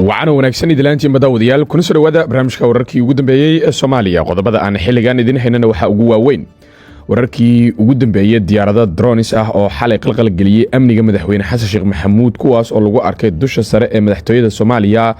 Wacana wanaagsan idilaantiin daawadayaal, kuna soo dhawaada barnaamijka wararkii ugu dambeeyey ee Soomaaliya. Qodobada aan xilligan idin haynana waxaa ugu waaweyn wararkii ugu dambeeyey diyaarado drones ah oo xalay qalqalgeliyey amniga Madaxweyne Xasan Sheekh Maxamuud, kuwaas oo lagu arkay dusha sare ee madaxtooyada Soomaaliya,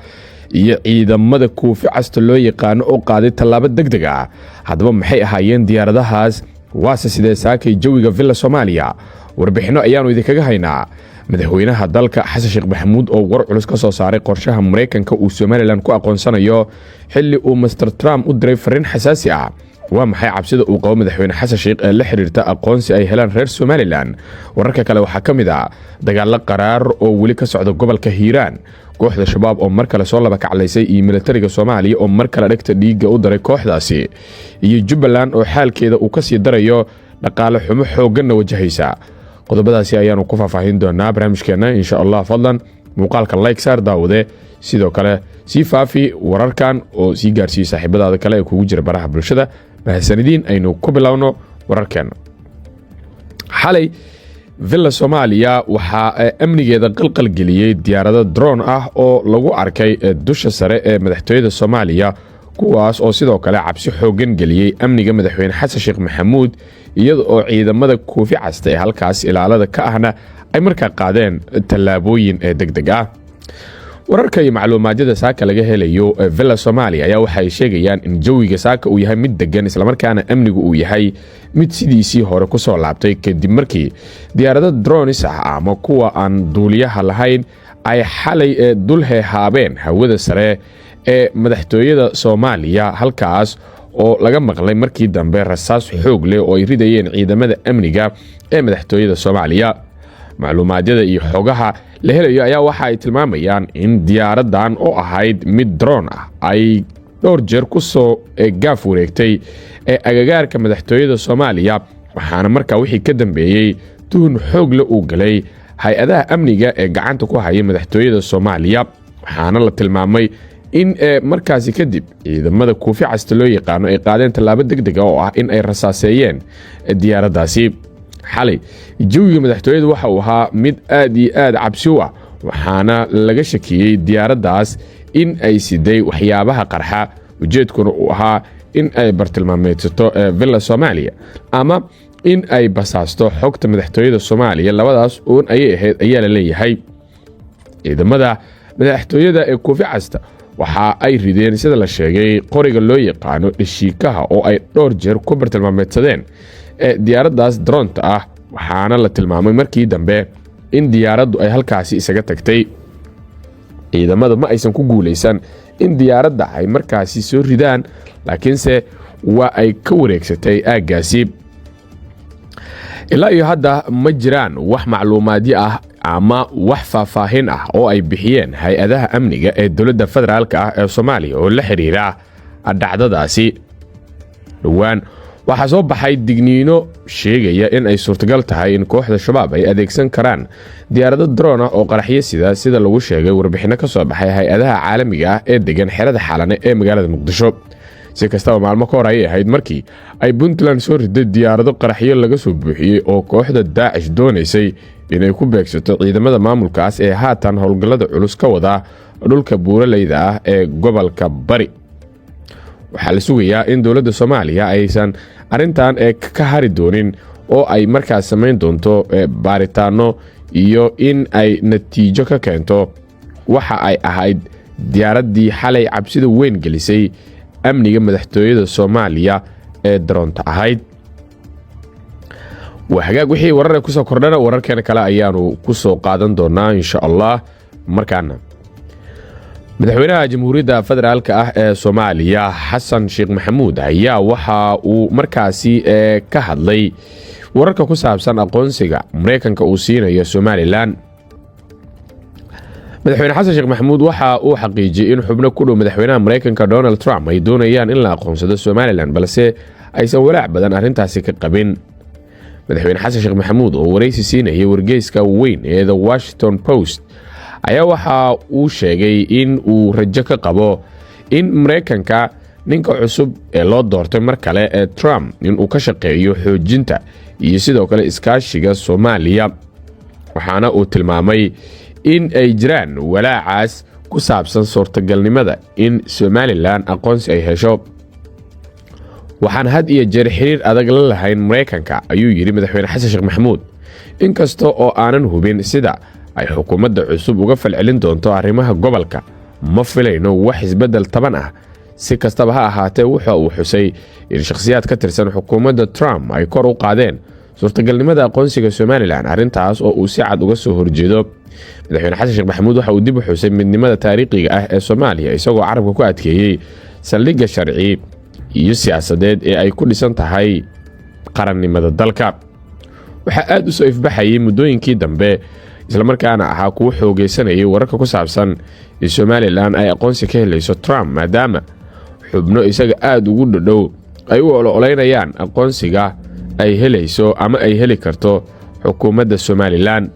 iyo ciidamada koofi casta loo yaqaano oo qaaday tallaabo deg deg ah. Haddaba maxay ahaayeen diyaaradahaas? Waase sidee saakay jawiga Villa Soomaaliya? Warbixinno ayaannu idinkaga haynaa. Madaxweynaha dalka Xasan Sheekh Maxamuud oo war culus ka soo saaray qorshaha Maraykanka uu Somaliland ku aqoonsanayo, xilli uu Mister Trump u diray fariin xasaasi ah. Waa maxay cabsida uu qabo Madaxweyne Xasan Sheekh ee la xiriirta aqoonsi ay helaan reer Somaliland? Wararka kale waxaa ka mid ah dagaallo qaraar oo weli ka socda gobolka Hiiraan, kooxda Shabaab oo mar kale soo laba kaclaysay iyo militariga Soomaaliya oo mar kale dhegta dhiigga u daray kooxdaasi, iyo Jubbaland oo xaalkeeda uu ka sii darayo, dhaqaale xumo xoogganna wajahaysa. Qodobadaasi ayaanu ku faahfaahin doonaa barnaamijkeenna, insha Allah. Fadlan muuqaalka like saar, daawade. Sidoo kale sii faafi wararkan oo sii gaarsiiya saaxiibadaada kale ee kugu jira baraha bulshada. Mahasanidiin. Aynu ku bilowno wararkeenna. Xalay Villa Soomaaliya waxaa amnigeeda qalqalgeliyey diyaarado drone ah oo lagu arkay dusha sare ee madaxtooyada Soomaaliya, kuwaas oo sidoo kale cabsi xooggan geliyey amniga Madaxweyne Xasan Sheekh Maxamuud, iyada oo ciidamada koofi casta ee halkaas ilaalada ka ahna ay markaa qaadeen tallaabooyin ee deg deg ah. Wararka iyo macluumaadyada saaka laga helayo Villa Soomaaliya ayaa waxay sheegayaan in jawiga saaka uu yahay mid degan, islamarkaana amnigu uu yahay mid sidiisii hore ku soo laabtay, kadib markii diyaarado drones ah ama kuwa aan duuliyaha lahayn ay xalay ee dul heehaabeen hawada sare ee madaxtooyada Soomaaliya, halkaas oo laga maqlay markii dambe rasaas xoog leh oo ay ridayeen ciidamada amniga ee madaxtooyada Soomaaliya. Macluumaadyada iyo xogaha la helayo ayaa waxa ay tilmaamayaan in diyaaradan oo ahayd mid drone ah ay dhowr jeer ku soo gaaf wareegtay ee agagaarka madaxtooyada Soomaaliya, waxaana markaa wixii ka dambeeyey tuhun xoog leh uu galay hay-adaha amniga ee gacanta ku haya madaxtooyada Soomaaliya, waxaana la tilmaamay in markaasi kadib ciidamada koofi casta loo yaqaano ay qaadeen tallaabo deg dega oo ah in ay rasaaseeyeen diyaaraddaasi. Xalay jawiga madaxtooyada waxa uu ahaa mid aad iyo aad cabsi u ah, waxaana laga shakiyey diyaaraddaas in ay siday waxyaabaha qarxa, ujeedkuna uu ahaa in ay bartilmaameedsato Villa Soomaaliya ama in ay basaasto xogta madaxtooyada Soomaaliya. Labadaas uun ayay ahayd ayaa la leeyahay. Ciidamada madaxtooyada ee koofi casta waxa ay rideen, sida la sheegay, qoriga loo yaqaano dhashiikaha oo ay dhowr jeer ku bartilmaameedsadeen diyaaraddaas dronta ah, waxaana la tilmaamay markii dambe in diyaaraddu ay halkaasi isaga tagtay. Ciidamada ma aysan ku guulaysan in diyaaradda ay markaasi soo ridaan, laakiinse waa ay ka wareegsatay aaggaasi. Ilaa iyo hadda ma jiraan wax macluumaadyo ah ama wax faahfaahin ah oo ay bixiyeen hay-adaha amniga ee dowladda federaalka ah ee Soomaaliya oo la xiriira dhacdadaasi. Dhowaan waxaa soo baxay digniino sheegaya in ay suurtagal tahay in kooxda Shabaab ay adeegsan karaan diyaarado drone ah oo qaraxyo sida lagu sheegay warbixinno ka soo baxay hay-adaha caalamiga ah ee degan xerada Xalane ee magaalada Muqdisho. Si kastaba, maalmo ka hor ayay ahayd markii ay Puntland soo riday diyaarado qaraxyo laga soo buuxiyey oo kooxda Daacish doonaysay inay ku beegsato ciidamada maamulkaas ee haatan howlgallada culus ka wada dhulka buuraleyda ah ee gobolka Bari. Waxaa la sugayaa in dowladda Soomaaliya aysan arrintan ee ka hari doonin oo ay markaas samayn doonto baaritaano iyo in ay natiijo ka keento waxa ay ahayd diyaaraddii xalay cabsida weyn gelisay amniga madaxtooyada Soomaaliya ee daroonta ahayd. Waa hagaag. Wixii warare kusoo kordhana wararkeena kale ayaanu ku soo qaadan doonaa, insha Allah. Markaana Madaxweynaha Jamhuuriyadda Federaalka ah ee Soomaaliya Xasan Sheekh Maxamuud ayaa waxa uu markaasi ka hadlay wararka ku saabsan aqoonsiga Mareykanka uu siinayo Somaliland. Madaxweyne Xasan Sheekh Maxamuud waxa uu xaqiijiyey in xubno ku dhow madaxweynaha Mareykanka Donald Trump ay doonayaan in la aqoonsado Somaliland, balse aysan walaac badan arrintaasi ka qabin. Madaxweyne Xasan Sheekh Maxamuud oo waraysi siinayay wargeyska weyn ee The Washington Post ayaa waxa uu sheegay in uu rajo ka qabo in Mareykanka ninka cusub ee loo doortay mar kale ee Trump inuu ka shaqeeyo xoojinta iyo sidoo kale iskaashiga Soomaaliya, waxaana uu tilmaamay in ay jiraan walaacaas ku Ku saabsan suurtagalnimada in Somaliland aqoonsi ay hesho, "Waxaan had iyo jeer xiriir adag la lahayn Maraykanka," ayuu yidhi Madaxweyne Xasan Sheekh Maxamuud. "Inkasta oo aanan hubin sida ay xukuumadda cusub uga falcelin doonto arrimaha gobolka, ma filayno wax isbeddel taban ah." Si kastaba ha ahaatee, wuxa uu xusay in shakhsiyaad ka tirsan xukuumadda Trump ay kor u qaadeen suurtagalnimada aqoonsiga Somaliland, arrintaas oo uu si cad uga soo horjeedo. Madaxweyne Xasan Sheekh Maxamuud waxa uu dib u xusay midnimada taariikhiga ah ee Soomaaliya, isagoo carabka ku adkeeyey saldhigga sharci iyo siyaasadeed ee ay ku dhisan tahay qarannimada dalka. Waxaa aad u soo ifbaxayay muddooyinkii dambe, islamarkaana ahaa kuwo xoogeysanayay, wararka ku saabsan in Somaliland ay aqoonsi ka helayso Trump, maadaama xubno isaga aad ugu dhadhow ay u ololeynayaan aqoonsiga ay helayso ama ay heli karto xukuumadda Somaliland.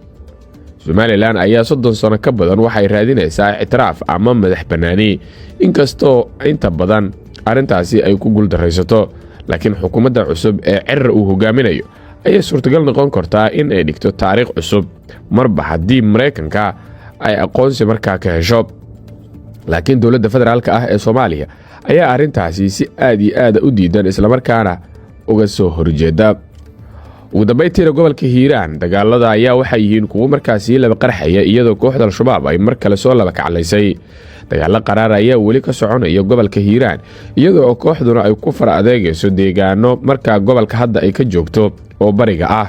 Somaliland ayaa 30 sano ka badan waxay raadinaysaa ictiraaf ama madax bannaani, inkastoo inta badan arrintaasi ay ku guuldaraysato. Laakiin xukuumadda cusub ee Cirro uu hogaaminayo ayay suurtagal noqon kartaa in ay dhigto taariikh cusub, marba haddii Maraykanka ay aqoonsi markaa ka hesho. Laakiin dowladda federaalka ah ee Soomaaliya ayaa arrintaasi si aad iyo aada u diidan, islamarkaana uga soo horjeeda. Ugu dambayntiina, gobolka Hiiraan dagaalada ayaa waxay yihiin kuwo markaasi laba qarxaya, iyadoo kooxda Al-Shabaab ay mar kale soo laba kaclaysay. Dagaalo qaraar ayaa weli ka soconaya gobolka Hiiraan, iyadoo kooxduna ay ku fara adeegayso deegaano markaa gobolka hadda ay ka joogto oo bariga ah.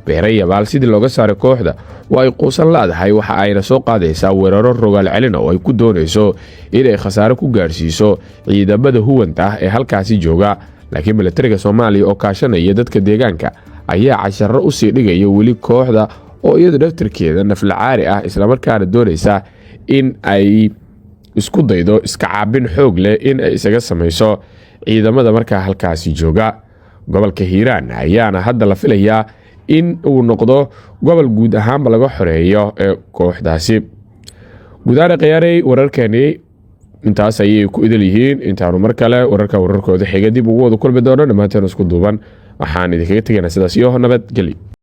Beere Yabaal sidii looga saaray kooxda waa ay quusan la'dahay, waxa ayna soo qaadaysaa weeraro rogaal celina oo ay ku doonayso inay khasaare ku gaarsiiso ciidamada huwanta ah ee halkaasi jooga. Laakiin milatariga Soomaaliya oo kaashanaya dadka deegaanka ayaa casharo usii dhigaya weli kooxda, oo iyadu dhaftarkeeda naflacaari ah, islamarkaana doonaysa in ay isku daydo iska caabin xoog leh in ay isaga samayso ciidamada markaa halkaasi jooga. Gobolka Hiiraan ayaana hadda la filayaa in uu noqdo gobol guud ahaanba laga xoreeyo ee kooxdaasi. Gudaana khiyaarey, wararkani intaas ayay ku idil yihiin. Intaanu mar kale wararka wararkooda xiga dib ugu wada kulmi doono, dhammaanteen isku duuban waxaan idinkaga tegaynaa sidaas iyo nabadgelyo.